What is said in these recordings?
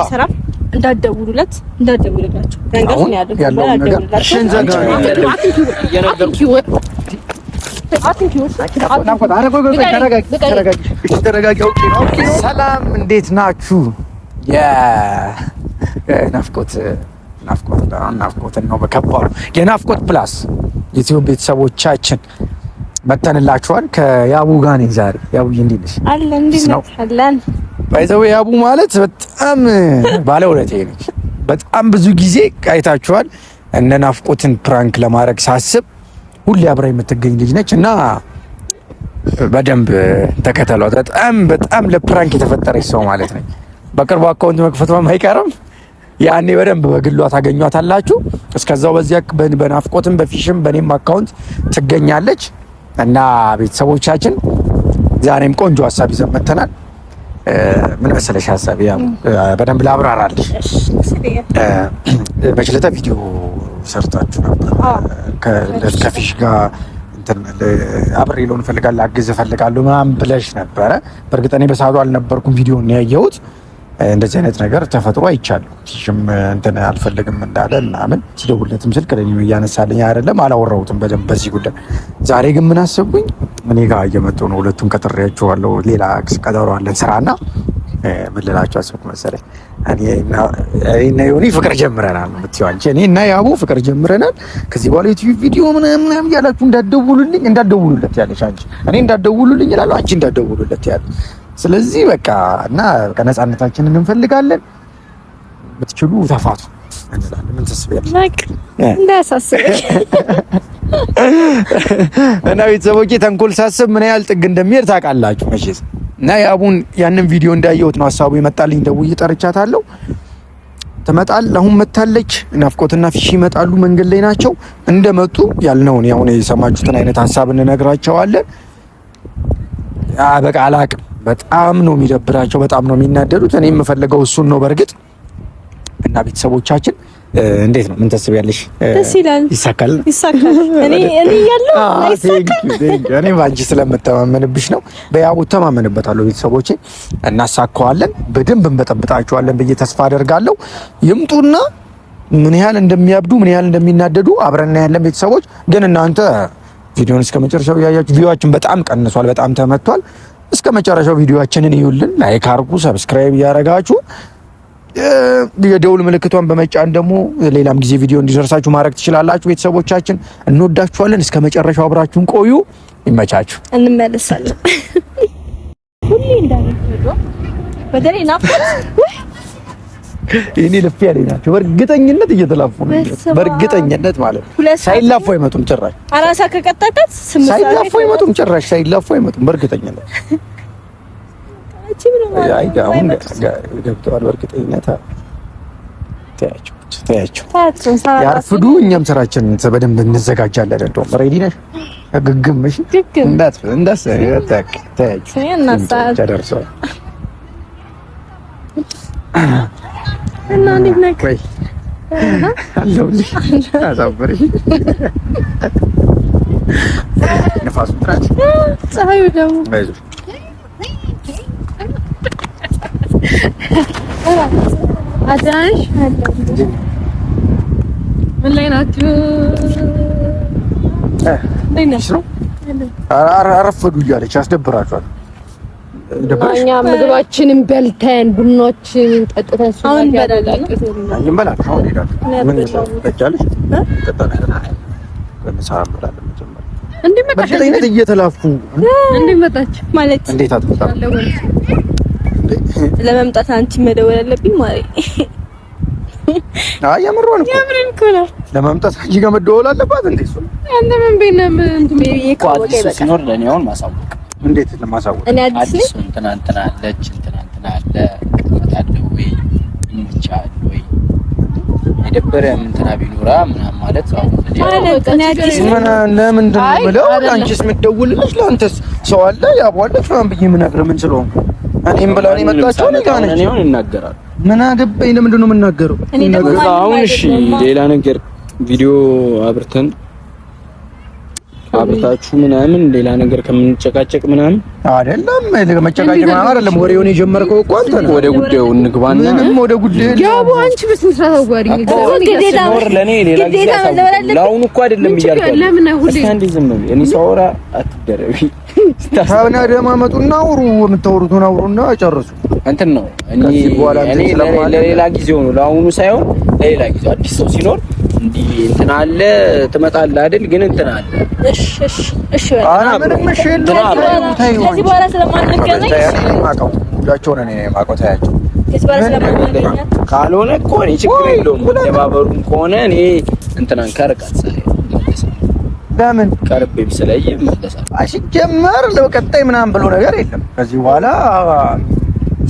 አይሰራም። እንዳትደውሉለት፣ እንዳትደውሉላቸው ያለውን ነገር ሰላም እንዴት ናችሁ? የናፍቆት ናፍቆትን ነው በከባዱ የናፍቆት ፕላስ ዩቲዩብ ቤተሰቦቻችን መተንላችኋል። ከያቡ ጋር ነኝ ዛሬ። ያቡ እንዴት ነሽ? አለን አለን። By the way ያቡ ማለት በጣም ባለውለታዬ ነች። በጣም ብዙ ጊዜ አይታችኋል። እነ ናፍቆትን prank ለማድረግ ሳስብ ሁሌ አብራ የምትገኝ ልጅ ነች እና በደንብ ተከተሏት። በጣም በጣም ለ prank የተፈጠረች ሰው ማለት ነች። በቅርቡ account መክፈቷም አይቀርም። ያኔ በደንብ በግሏ ታገኟታላችሁ። እስከዛው በዚያ በናፍቆትም በፊሽም በኔም account ትገኛለች እና ቤተሰቦቻችን ዛሬም ቆንጆ ሀሳብ ይዘን መተናል። ምን መሰለሽ ሀሳብ ያው በደንብ ላብራራልሽ። በችለታ ቪዲዮ ሰርታችሁ ነበር ከፊሽ ጋር አብሬ ልሆን እፈልጋለሁ፣ አግዝ እፈልጋለሁ ምናምን ብለሽ ነበረ። በእርግጥ እኔ በሰዓቱ አልነበርኩም ቪዲዮን ያየሁት። እንደዚህ አይነት ነገር ተፈጥሮ አይቻለሁ። ፊሽም እንትን አልፈልግም እንዳለ ምናምን ሲደውልለትም ስልክ ለእኔ እያነሳልኝ አይደለም፣ አላወራሁትም በደንብ በዚህ ጉዳይ። ዛሬ ግን ምን አሰብኩኝ፣ እኔ ጋር እየመጡ ነው ሁለቱም፣ ቀጥሬያቸዋለሁ። ሌላ ቀጠሮ አለን ስራና ምን ልላቸው አሰብኩ መሰለኝ፣ እኔና ዮኒ ፍቅር ጀምረናል ነው የምትይው አንቺ። እኔ እና ያቡ ፍቅር ጀምረናል፣ ከዚህ በኋላ ዩቲዩብ ቪዲዮ ምናምን ምናምን እያላችሁ እንዳትደውሉልኝ እንዳትደውሉለት ያለሽ አንቺ። እኔ እንዳትደውሉልኝ እላለሁ፣ አንቺ እንዳትደውሉለት ያለሽ። ስለዚህ በቃ እና በቃ ነፃነታችንን እንፈልጋለን። ብትችሉ ተፋቱ እንላለን። ምን ታስቢያለሽ? እንዳያሳስብሽ እና ቤተሰቦቼ ተንኮል ሳስብ ምን ያህል ጥግ እንደሚሄድ ታውቃላችሁ መቼስ። እና ያቡን ያንን ቪዲዮ እንዳየሁት ነው ሀሳቡ የመጣልኝ። ደውዬ ጠርቻታለሁ። ትመጣል። አሁን መታለች። ናፍቆትና ፊሽ ይመጣሉ። መንገድ ላይ ናቸው። እንደመጡ ያልነውን ያሁን የሰማችሁትን አይነት ሀሳብ እንነግራቸዋለን። በቃ አላቅም። በጣም ነው የሚደብራቸው፣ በጣም ነው የሚናደዱት። እኔ የምፈልገው እሱን ነው በእርግጥ። እና ቤተሰቦቻችን እንዴት ነው? ምን ታስቢያለሽ? ደስ ይላል። ይሳካል፣ ይሳካል። እኔ እኔ እያለሁ አይሳካል። እኔ ባንቺ ስለምተማመንብሽ ነው። በያቡ ተማመንበታለሁ። ቤተሰቦቼ እናሳካዋለን፣ በደንብ እንበጠብጣቸዋለን ብዬ ተስፋ አደርጋለሁ። ይምጡና ምን ያህል እንደሚያብዱ ምን ያህል እንደሚናደዱ አብረን እናያለን። ቤተሰቦች ግን እናንተ ቪዲዮን እስከ መጨረሻው እያያችሁ view ኣችን በጣም ቀንሷል፣ በጣም ተመቷል። እስከ መጨረሻው ቪዲዮአችንን እዩልን፣ like አርጉ፣ subscribe እያረጋችሁ የደውል ምልክቷን በመጫን ደግሞ ሌላም ጊዜ ቪዲዮ እንዲደርሳችሁ ማድረግ ትችላላችሁ። ቤተሰቦቻችን እንወዳችኋለን። እስከ መጨረሻው አብራችሁን ቆዩ። ይመቻችሁ። እንመለሳለን። ሁሌ እንዳረፈዱ በተለይ ናፍቆት እኔ ልፍ ያለኝ ናቸው። በእርግጠኝነት እየተላፉ ነው። በእርግጠኝነት ማለት ሳይላፉ አይመጡም ጭራሽ። አራሳ ከቀጣጣት ሳይላፉ አይመጡም ጭራሽ። ሳይላፉ አይመጡም በእርግጠኝነት። አይ አሁን ገብተዋል። በእርግጠኝነት ተያቸው ተያቸው ያርፍዱ። እኛም ስራችንን በደንብ እንዘጋጃለን። እንደውም ready ነሽ? ግግም እሺ፣ እንዳት እንዳት ተያቸው ተደርሰዋል። እና እንዴት ነህ? ወይ አለሁልሽ። አሳፈርሽ። ነፋሱ ጥራት ፀሐዩ ደግሞ አዳንሽ ምን ላይ ናችሁ? አረፈዱ እያለች ያስደብራችኋል። እኛ ምግባችንን በልተን ቡናችንን ጠጥተን አሁን እንበላለን። አሁን እንሄዳለን። ምን ጠጫለሽ? በእርግጠኝነት እየተላፉ እንዴት መጣች ማለት እንዴት አትመጣም? ለመምጣት አንቺ መደወል አለብኝ ማለት አይ የምሯን እኮ የምርን እኮ ነው። ለመምጣት አንቺ ጋር መደወል አለባት እንዴ? እሱ አንተ ምን ቤት ነው እንትን ቤት አዲሱ ሲኖር ለእኔ አሁን ማሳወቅ እንዴት ለማሳወቅ እኔ አዲስ ነኝ። እንትና እንትና አለች እንትና እንትና አለ እመጣለሁ ወይ ይመቻል ወይ የደበረ እንትና ቢኖራ ምናምን ማለት አሁን እኔ አዲስ ነኝ። ምን ለምንድን ነው የምለው? ለአንቺስ የምትደውልልሽ ለአንተስ ሰው አለ ያቧለች ምናምን ብዬ የምነግርህ ምን ስለሆንኩ እኔም ብላ ነው የመጣችው። እኔ ጋር ነች። እኔ አሁን እናገራለሁ። ምን አገባኝ? ለምንድን ነው የምናገረው? እኔ ደግሞ አሁን እሺ፣ ሌላ ነገር ቪዲዮ አብርተን አብርታችሁ ምናምን ሌላ ነገር ከምንጨቃጨቅ ምናምን አይደለም፣ መጨቃጨቅ ምናምን አይደለም። ወሬውን የጀመርከው እኮ አንተ ነህ። ወደ ጉዳዩ እንግባና ምንም ወደ ጉዳዩ ያቡ አንቺ በስነ ስርዓት አዋሪኝ። ግዴታ ለኔ ሌላ ጊዜ ለአሁኑ እኮ አይደለም እያልኩ ለምን ሁሌ እስኪ ዝም በይ። እኔ ሳወራ አትደረቢ። ተደማመጡና አውሩ፣ የምታወሩትን አውሩና ጨርሱ። እንትን ነው እኔ ለሌላ ጊዜው ነው ለአሁኑ ሳይሆን ለሌላ ጊዜው አዲስ ሰው ሲኖር እንዲህ እንትን አለ ትመጣለህ አይደል? ግን እንትን አለ። እሺ እሺ እሺ። ምንም እሺ የለውም። ከዚህ በኋላ ስለማንገናኝ ጉዳቸውን እኔ የማውቀው ታያቸው። ካልሆነ እኮ እኔ ችግር የለውም። መደባበሩም ከሆነ እኔ እንትናን ከርቀት ሳይ ለምን ቀርቤም ስለይ እመለሳለሁ። ሲጀመር ለቀጣይ ምናምን ብሎ ነገር የለም ከዚህ በኋላ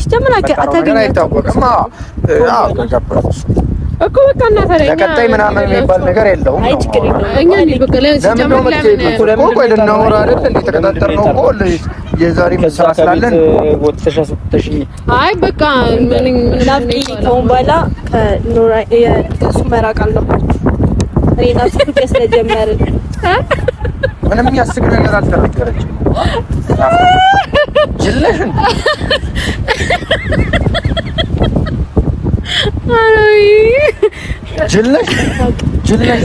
ሲጀመር አታገኛትም። አይታወቅም። አዎ እኮ በቃ እና ታዲያ ለቀጣይ ምናምን የሚባል ነገር የለውም። አይ ችግር የለውም። እኛ እንዴ በቃ ለሲጀመር ለምን ቆይ ልናወራ አይደል እንዴ? ተቀጣጠርነው እኮ የዛሬ ስራ ስላለን ወጥተሽ አስወጥተሽኝ። አይ በቃ ምን ናፍቂ ከአሁን በኋላ ከኖራ ከእሱ መራቅ አለባችሁ። እኔ እና እሱ ፍቅር ስለጀመርን ምንም የሚያስቅ ነገር አልተናገረችም። ጅል ነሽ እንዴ? ጅል ነሽ ጅል ነሽ።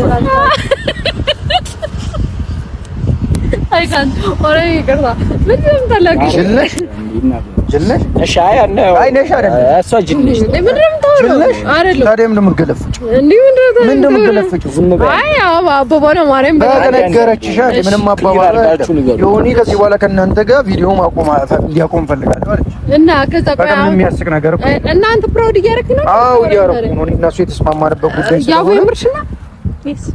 ጅል ነሽ ጅል ነሽ። እሺ አይ አይ ነሽ አይደለም እሷ ጅል ነሽ። ምንድን ነው የምታወራው? ጅል ነሽ። ታዲያ ምንድን ነው የምትገለፍጪው? ምንድን ነው የምትገለፍጪው? አይ አባባሏ ማርያም በነገረችሽ አይደል? ምንም አባባሏ ዮኒ ከዚህ በኋላ ከእናንተ ጋር ቪዲዮ ማቆም እንዲያቆም እፈልጋለሁ አለች። እና ከዛ በቃ ምንም የሚያስቅ ነገር እኮ እናንተ proud እያደረክ ነው? አዎ እያደረኩ ነው። እኔ እና እሱ የተስማማንበት ጉዳይ ስለሆነ ያው የምርሽ ነው።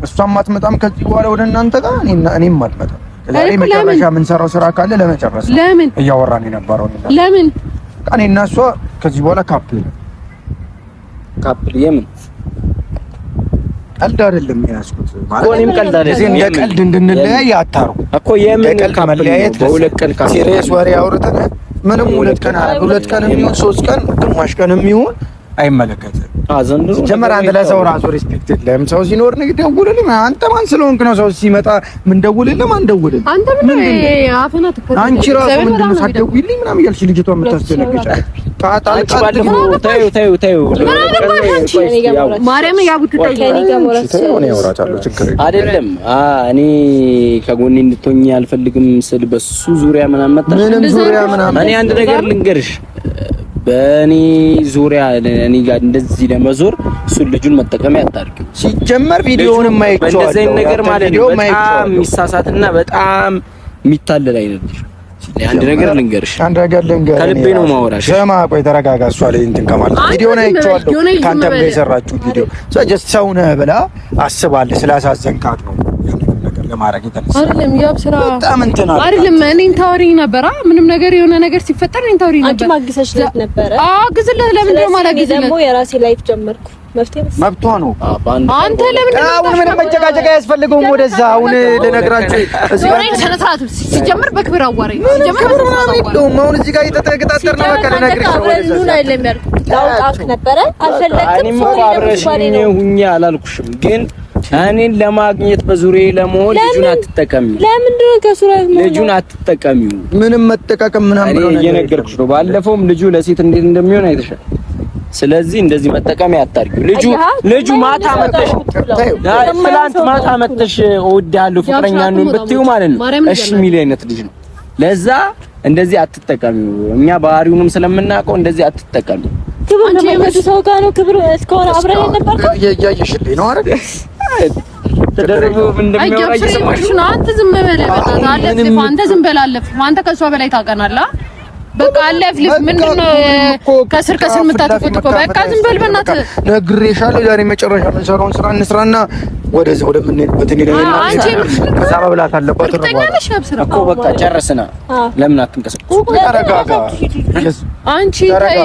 እሷም አትመጣም ከዚህ በኋላ ወደ እናንተ ጋር እኔም አልመጣም። ዛሬ መጨረሻ የምንሰራው ስራ ካለ ለመጨረስ ለምን እያወራን የነበረው ለምን እኔ እና እሷ ከዚህ በኋላ couple couple የምን ቀልድ አይደለም የያዝኩት ማለት እኔም ቀልድ አይደለም። እንደ ቀልድ እንድንለያይ አታሩ እኮ የምን couple መለያየት በሁለት ቀን couple serious ወሬ አውርተን ምንም ሁለት ቀን ሁለት ቀን የሚሆን ሶስት ቀን ግማሽ ቀን የሚሆን አይመለከትም። ዘንድሮ ጀመር አንተ ለሰው ራሱ respect የለህም። ሰው ሲኖር ንግ ደውልልኝ። አንተ ማን ስለሆንክ ነው ሰው ሲመጣ ምን ደውልልህ? ማን ደውልልህ? አንተ ምን አፍህን አትከፍት። አንቺ ራሱ ምንድን ነው ሳትደውይልኝ ምናምን እያልሽ ልጅቷ የምታስደነግጫት አንቺ ባለፈው ተይው ተይው ተይው ማርያምን ያቡ አይደለም እኔ ከጎኔ እንድትሆኚ አልፈልግም ስል በሱ ዙሪያ ምናምን መጣሽ። ምንም ዙሪያ ምናምን እኔ አንድ ነገር ልንገርሽ በእኔ ዙሪያ እኔ ጋር እንደዚህ ለመዞር እሱን ልጁን መጠቀሚያ አታድርጊው። ሲጀመር ቪዲዮውንም አይቼዋለሁ። በእንደዚህ አይነት ነገር ማለት ነው በጣም የሚሳሳትና በጣም የሚታለል አይነት ልጅ። አንድ ነገር ልንገርሽ፣ አንድ ነገር ልንገርሽ፣ ከልቤ ነው የማወራሽ። ስማ ቆይ ተረጋጋ። እሷ ላይ እንትን ከማለት ቪዲዮውን አይቼዋለሁ። ከአንተም ጋር የሰራችሁት ቪዲዮ just ሰው ነህ ብላ አስባለህ ስላሳዘንካት ነው ነገር ለማድረግ የተነሳ አይደለም። ያብ ስራ በጣም እንትን አለ አይደለም። እኔን ታወሪኝ ነበር። ምንም ነገር የሆነ ነገር ሲፈጠር እኔን ታወሪኝ ነበር። አንቺ ማግዘሽለት ነበረ። አዎ ግዝለት። ለምንድን ነው የማላግዝለት? ደግሞ የራሴ life ጀመርኩ። መፍትሄ መብቷ ነው። አንተ ለምን አሁን ምንም መጨቃጨቅ አያስፈልገውም። ወደዛ አሁን ልነግራችሁ እዚህ ጋር ስነ ስርዓት ሲጀምር በክብር አዋሪኝ። ሲጀምር ክብር ምናምን የለውም። አሁን እዚህ ጋር እየተገጣጠርን ነው። በቃ ልነግርሽ ነው። ወደዛ አይደለም ያልኩት ላውጣክ ነበረ አልፈለግም። እኔም እኮ አብረሽኝ ሁኜ አላልኩሽም፣ ግን እኔን ለማግኘት በዙሪያዬ ለመሆን ልጁን አትጠቀሚው። ለምንድን ነው ከሱራ ልጁን አትጠቀሚው? ምንም መጠቃቀም ምናምን እኔ እየነገርኩሽ ነው። ባለፈውም ልጁ ለሴት እንዴት እንደሚሆን አይተሻል። ስለዚህ እንደዚህ መጠቀሚያ አታርጊው። ልጁ ልጁ ማታ መተሽ ትላንት ማታ መተሽ እወድሃለሁ ፍቅረኛ ነው ብትይው ማለት ነው እሺ የሚል አይነት ልጅ ነው። ለዛ እንደዚህ አትጠቀሚው። እኛ ባህሪውንም ስለምናውቀው እንደዚህ አትጠቀሚው። ክብር ለማይወድ ሰው ጋር ነው ክብር እስከሆነ አብረን የነበርከው እያየሽልኝ ነው አይደል? ተደርቦ እንደሚያወራ እየሰማሽ ነው። አንተ ዝም በል በቃ አለፍልፍ። አንተ ዝም በል አለፍልፍ። አንተ ከእሷ በላይ ታውቀናለህ። በቃ አለፍልፍ። ምንድን ነው ከስር ከስር የምታተቆጥቆ? በቃ ዝም በል በእናትህ። ነግሬሻለሁ። ዛሬ መጨረሻ የምንሰራውን ስራ እንስራና ወደዛ ወደምንሄድበት እንሄዳለን። አንቺ ከዛ መብላት አለባት እርግጠኛ ነሽ? ያብስራ እኮ በቃ ጨርስና ለምን አትንቀሳቀሱ? ተረጋጋ። አንቺ ተይ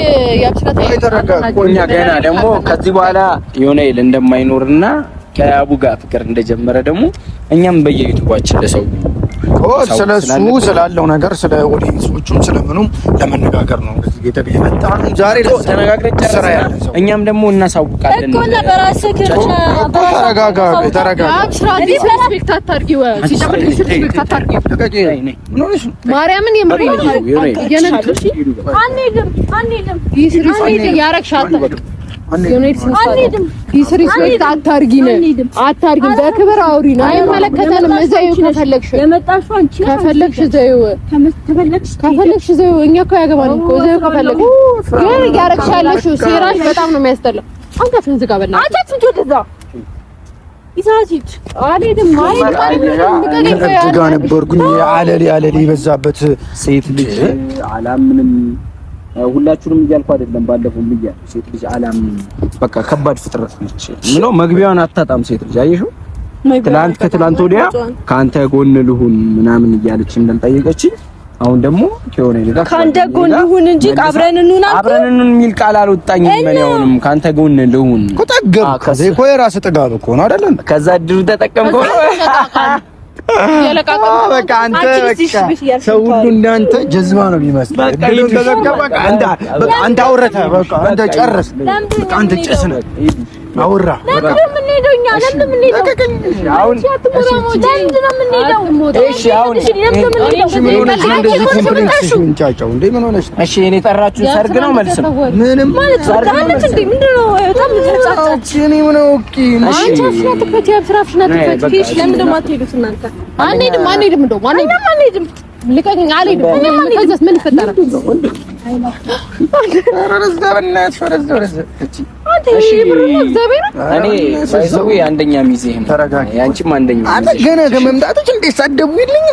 ያብስራ ተይ፣ ተረጋጋ። እኛ ገና ደግሞ ከዚህ በኋላ የሆነ ይል እንደማይኖርና ከአቡ ጋር ፍቅር እንደጀመረ ደግሞ እኛም በየዩቲዩባችን ለሰው ስለሱ ስላለው ነገር ስለ audience ኦቹም ስለምኑም ለመነጋገር ነው ዛሬ ተነጋግረን ጨርሰናል። እኛም ደግሞ እናሳውቃለን እኮ እና በራስህ ተረጋጋ፣ ተረጋጋ። Disrespect አታርጊው፣ disrespect አታርጊው። ማርያምን የምሬን ነው። አንሄድም፣ አንሄድም። Disrespect ያረግሻት disrespect አታርጊን፣ አታርጊን። በክብር አውሪን። አይመለከተንም። እዛው ከፈለግሽ ከፈለግሽ እዛው ከፈለግሽ እዛው። እኛ እኮ ያገባን እኮ እዛው ከፈለግሽ። ግን እያረግሽ ያለሽው ሴራሽ በጣም ነው የሚያስጠላው። አንተ አፍህን ዝጋ በእናትህ። አንተ አትንጭ ወደዛ ይዛት አልሄድም። ጋ ነበርኩኝ። አለሌ አለሌ የበዛበት ሴት ልጅ አላምንም ሁላችሁንም እያልኩ አይደለም። ባለፈው ብያለሁ። ሴት ልጅ አላምንም፣ በቃ ከባድ ፍጥረት ነች። ምነው መግቢያዋን አታጣም ሴት ልጅ። አየሽው፣ ትላንት ከትላንት ወዲያ ከአንተ ጎን ልሁን ምናምን እያለች እንደጠየቀችኝ አሁን ደግሞ ከሆነ ነገር ከአንተ ጎን ልሁን እንጂ አብረን እንሁን አብረን እንሁን የሚል ቃል አልወጣኝም። እኔ አሁንም ከአንተ ጎን ልሁን እኮ ጠገብክ። እኮ የራስህ ጥጋብ እኮ ነው አይደለም? ከዛ ድሩ ተጠቀምከው በቃ አንተ ሰው ሁሉ እንዳንተ ጀዝባ ነው የሚመስለው። በቃ አንተ አውርተህ በቃ አንተ ጨርስ። በቃ አንተ ጭስ ነህ። አውራ እሺ እኔ ጠራችሁ ሰርግ ነው መልስ ነው ምንም አንሄድም፣ አንሄድም፣ እንደውም አንሄድም። ልቀቅኝ፣ አልሄድም። ከዚያስ ምን ይፈጠራል? እኔ አንደኛ ሚዜህ ነው፣ ያንቺም አንደኛ አንተ ገና ከመምጣትሽ እንዴት ሳደቡ ይልኝ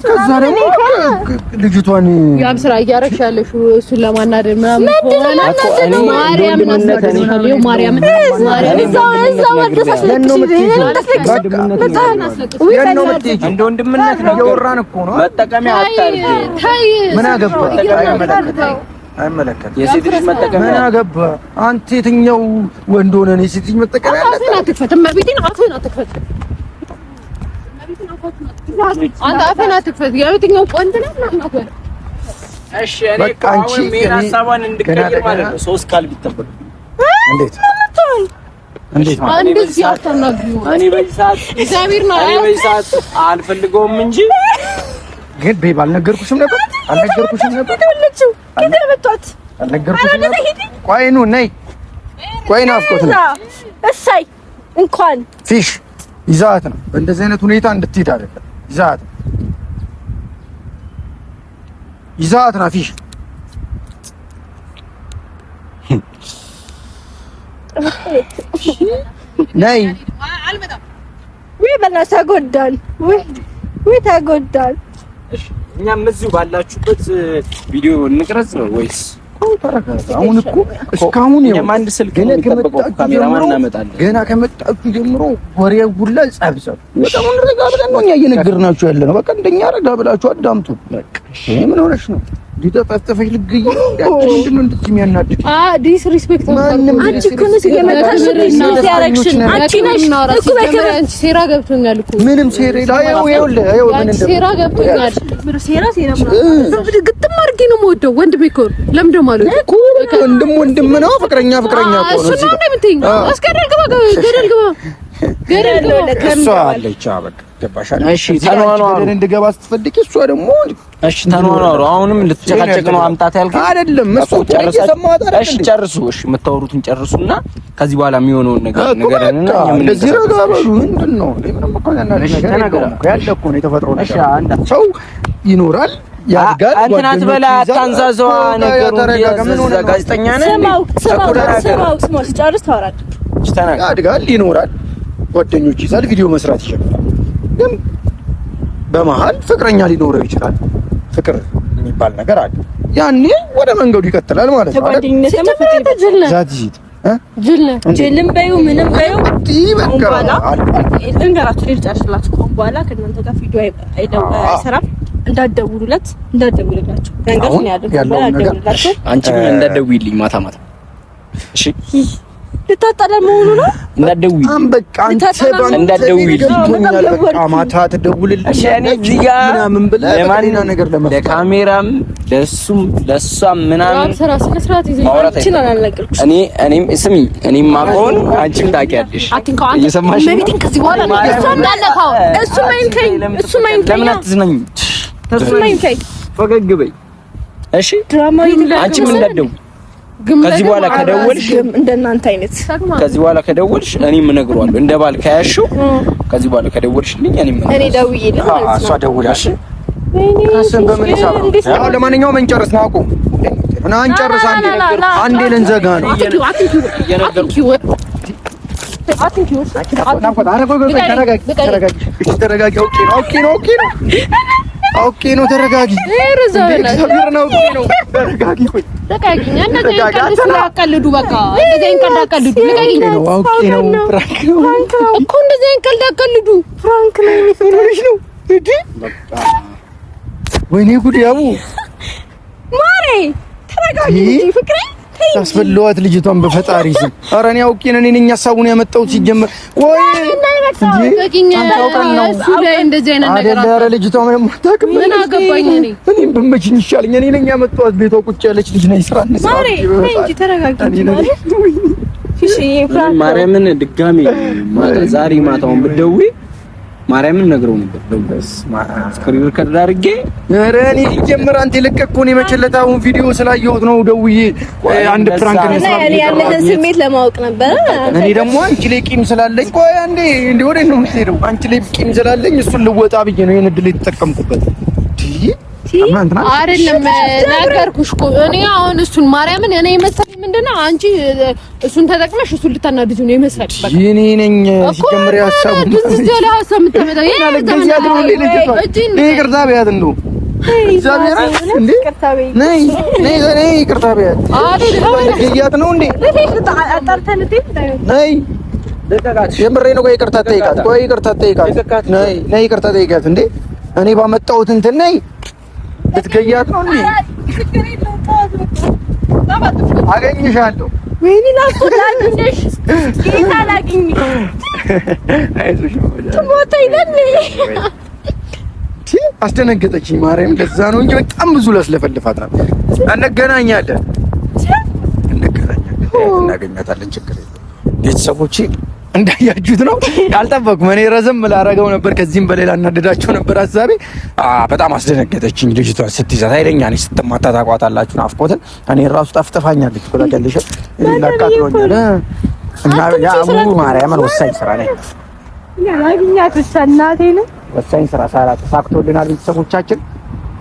ከዛ ደግሞ ልጅቷን ያም ስራ እያደረግሽ ያለሽው እሱን ለማናደድ ምናምን ከሆነ ማርያምን አስለቅስሻለሁ። ማርያምን እንደ ወንድምነት ነው እያወራን እኮ ነው። መጠቀሚያ አታርጊ። ምን አገባ? አይመለከትም። የሴት ልጅ መጠቀሚያ ምን አገባ? አንተ የትኛው ወንድ ሆነህ ነው የሴት ልጅ መጠቀሚያ? አፍህን አትክፈት። እመቤቴን አፍህን አትክፈት። አንተ አፍህን አትክፈት። የትኛው ወንድ ነህ? እሺ እኔ እኮ አሁን main ሀሳቧን እንድቀይር ማለት ነው። ሶስት ቃል ቢጠበቅ እንዴት እንዴት ማለት እንደዚህ አታናግሪው። እኔ በዚህ ሰዓት እግዚአብሔር ነው እኔ በዚህ ሰዓት አልፈልገውም እንጂ ግን babe አልነገርኩሽም ነበር አልነገርኩሽም ነበር አልነገርኩሽም ነበር። ቆይ ኑ ነይ፣ ቆይ ናፍቆት ነው። እሰይ እንኳን ፊሽ ይዛት ነው። በእንደዚህ አይነት ሁኔታ እንድትሄድ አይደለም። ይዛት ነው፣ ይዛት ነው ፊሽ ነይ። ውይ በእናትህ ተጎዳን። ውይ ውይ ተጎዳን። እኛም እዚሁ ባላችሁበት ቪዲዮ እንቅረጽ ነው ወይስ? አሁን እኮ እስካሁን አንድ ስልክ ነው የሚጠበቀው፣ ካሜራማን እናመጣለን። ገና ከመጣችሁ ጀምሮ ወሬው ሁላ ጸብ ጸብ። በጣም ረጋ ብለን ነው እኛ እየነገርናችሁ ያለ ነው። በቃ እንደኛ ረጋ ብላችሁ አዳምጡ። ይሄ ምን ሆነሽ ነው? ሊጠጠፍጠፈሽ ልግይ ነው ምንድን ነው እንደዚህ የሚያናድድ? Disrespect አንቺ እኮ ነሽ የመታሽ ያረግሽን አንቺ ነሽ እኮ በክብር አንቺ ሴራ ገብቶኛል እኮ ምንም ሴራ ይኸውልህ፣ ይኸውልህ ምን እንደም ሴራ ገብቶኛል። ሴራ ሴራ ግጥም አድርጌ ነው የምወደው ወንድሜ እኮ ነው። ለምን ደግሞ አልወደው እኮ ወንድም ወንድም ነው፣ ፍቅረኛ ፍቅረኛ እኮ ነው። እሱ ነው እንደምትይኝ። እስከ ገደል ግባ፣ ገደል ግባ፣ ገደል ግባ። እሷ አለች በቃ ገባሽ? እሺ ተኗኗሩ እንድገባ ስትፈልጊ እሷ ደግሞ እሺ ተኗኗሩ። አሁንም ልትጨቃጨቅ ነው አምጣት ያልከኝ አይደለም። እሱ እየሰማሁት አይደል? እሺ ጨርሱ። እሺ የምታወሩትን ጨርሱና ከዚህ በኋላ የሚሆነውን ነገር ንገረንና እንደዚህ ረጋ በሉ። ምንድን ነው ምንም እኮ ነገር ያለ እኮ ነው የተፈጥሮ ነገር። ሰው ይኖራል ያድጋል። እንትን አትበላ፣ አታንዛዘዋ። ነገሩ ጋዜጠኛ ነህ። ስማው ስማው ስማው፣ ስጨርስ ታወራለህ። ያድጋል፣ ይኖራል፣ ጓደኞች ይዛል፣ ቪዲዮ መስራት ይጀምራል። ግን በመሀል ፍቅረኛ ሊኖረው ይችላል። ፍቅር የሚባል ነገር አለ። ያኔ ወደ መንገዱ ይቀጥላል ማለት ነው። ጅልም በይው ምንም በይው ልንገራችሁ፣ ልጨርስላችሁ። ከአሁን በኋላ ከእናንተ ጋር ቪዲዮ አይሰራም። እንዳትደውሉለት፣ እንዳትደውልላቸው ያለው ነገር አንቺም እንዳትደውይልኝ ማታ ማታ። እሺ ልታጣላ መሆኑ ነው። እንዳትደውይ በቃ አንተ እንዳትደውይ በቃ ማታ ትደውልልኝ። እሺ እኔ እዚህ ጋር ምናምን ብለህ ሌላ ነገር ለመፍጠር ለካሜራም ለሱም ለሷም ምናምን ማውራት እኔ እኔም ስሚ እኔም ማቆን አንቺም ታውቂያለሽ። እየሰማሽ ነው። ከዚህ በኋላ እሱ እንዳለከው እሱ ማይንከኝ እሱ ማይንከኝ ለምን አትዝናኝ? እሱ ማይንከኝ ፈገግ በይ እሺ። ድራማ አንቺም እንዳትደውይ ከዚህ በኋላ ከደወልሽ እንደናንተ አይነት ከዚህ በኋላ ከደወልሽ እኔም እነግረዋለሁ። እንደ ባል ከያዝሽው ከዚህ በኋላ ከደወልሽልኝ እኔም እኔ ደውዬልህ ማለት ነው። እሷ ደውላሽ እሱን በምን ሂሳብ ነው? አሁን ለማንኛውም እንጨርስ ነው። አቁም እና እንጨርስ። አንዴ አንዴ ልንዘጋ ነው። ተረጋጊ። አውቄ ነው። ተረጋጊ። እግዚአብሔርን አውቄ ነው። ተረጋጊ። ቆይ ተረጋጊ። እንደዚህ ቀልድ አቀልዱ። በቃ እንደዚህ ቀልድ አቀልዱ። ልቀቂኝ። አውቄ ነው። prank ነው እኮ እንደዚህ ቀልድ አቀልዱ። prank ነው። ምን ሆነሽ ነው? እንዴ ወይኔ ጉድ! ያቡ ማሬ ተረጋጊ እንጂ ፍቅሬ ታስፈልዋት ልጅቷን በፈጣሪ ስም። ኧረ እኔ አውቄ ነው። እኔ ነኝ ሀሳቡን ያመጣሁት ሲጀመር። ቆይ ኧረ ልጅቷ ምንም አታውቅም። ምን አገባኝ እኔ እኔም ብመችኝ ይሻለኛል። እኔ ነኝ ያመጣኋት። ቤቷ ቁጭ ያለች ልጅ ነኝ። ስራ እንስራ። ማርያምን ድጋሚ ዛሬ ማታውን ብትደውይ ማርያምን ነግረው ነበር። screen record አድርጌ ኧረ እኔ ሲጀምር አንተ የለቀቅከውን የመቸለታ አሁን ቪዲዮ ስላየሁት ነው ደውዬ አንድ prank ነው እና እኔ ያለህን ስሜት ለማወቅ ነበረ። እኔ ደግሞ አንቺ ላይ ቂም ስላለኝ ቆይ አንዴ እንዴ ወዴት ነው የምትሄደው? አንቺ ላይ ቂም ስላለኝ እሱን ልወጣ ብዬ ነው ይሄን እድል የተጠቀምኩበት። አይደለም ነገርኩሽ እኮ እኔ አሁን እሱን ማርያምን እኔ የመሰለኝ ምንድነው አንቺ እሱን ተጠቅመሽ እሱን ልታናድጂው ነው የመሰለኝ። በቃ እኔ ነኝ ሲጀምር ያሳቡ ይቅርታ ቢያት እንደው እግዚአብሔር እንዴ ነይ ነይ ነይ ይቅርታ ቢያት ልትገያት ነው እንዴ? ነይ የምሬ ነው። ቆይ ይቅርታ ጠይቃት። ቆይ ይቅርታ ጠይቃት። ነይ ነይ ይቅርታ ጠይቃት። እንዴ እኔ ባመጣሁት እንትን ነይ ልትገያት ነው እንዴ? አገኝሻለሁ። ወይኔ ላግኝሽ፣ ጌታ ላግኝሽ። አይዞሽ ትሞታ ይላል። አስደነገጠችኝ ማርያም። ለዛ ነው እንጂ በጣም ብዙ ላስለፈልፋት ነበር። እንገናኛለን፣ እንገናኛለን፣ እናገኛታለን። ችግር የለም። ቤተሰቦቼ እንዳያችሁት ነው። አልጠበኩም። እኔ ረዘም ላረገው ነበር፣ ከዚህም በሌላ እናደዳቸው ነበር ሀሳቤ። በጣም አስደነገጠችኝ ልጅቷ ስትይዛት። ኃይለኛ ነች ስትማታ፣ ታውቋታላችሁ ናፍቆትን። እኔ ራሱ ጠፍጥፋኛለች እኮ ታውቂያለሽ፣ ላቃጥሎኛል። እና ያ ማርያምን ወሳኝ ስራ ነኝ ላግኛት ብቻ እናቴ ነው ወሳኝ ስራ ሳራ ተሳክቶልናል። ቤተሰቦቻችን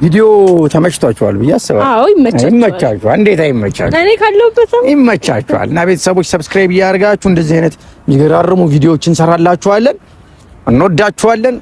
ቪዲዮ ተመችቷችኋል ብዬ አስባለሁ። አዎ ይመቻችኋል። ይመቻችኋል። እንዴት አይመቻችሁ? እኔ ካለሁበት ይመቻችኋል። እና ቤተሰቦች subscribe እያደረጋችሁ እንደዚህ አይነት የሚገራርሙ ቪዲዮዎች እንሰራላችኋለን። እንወዳችኋለን።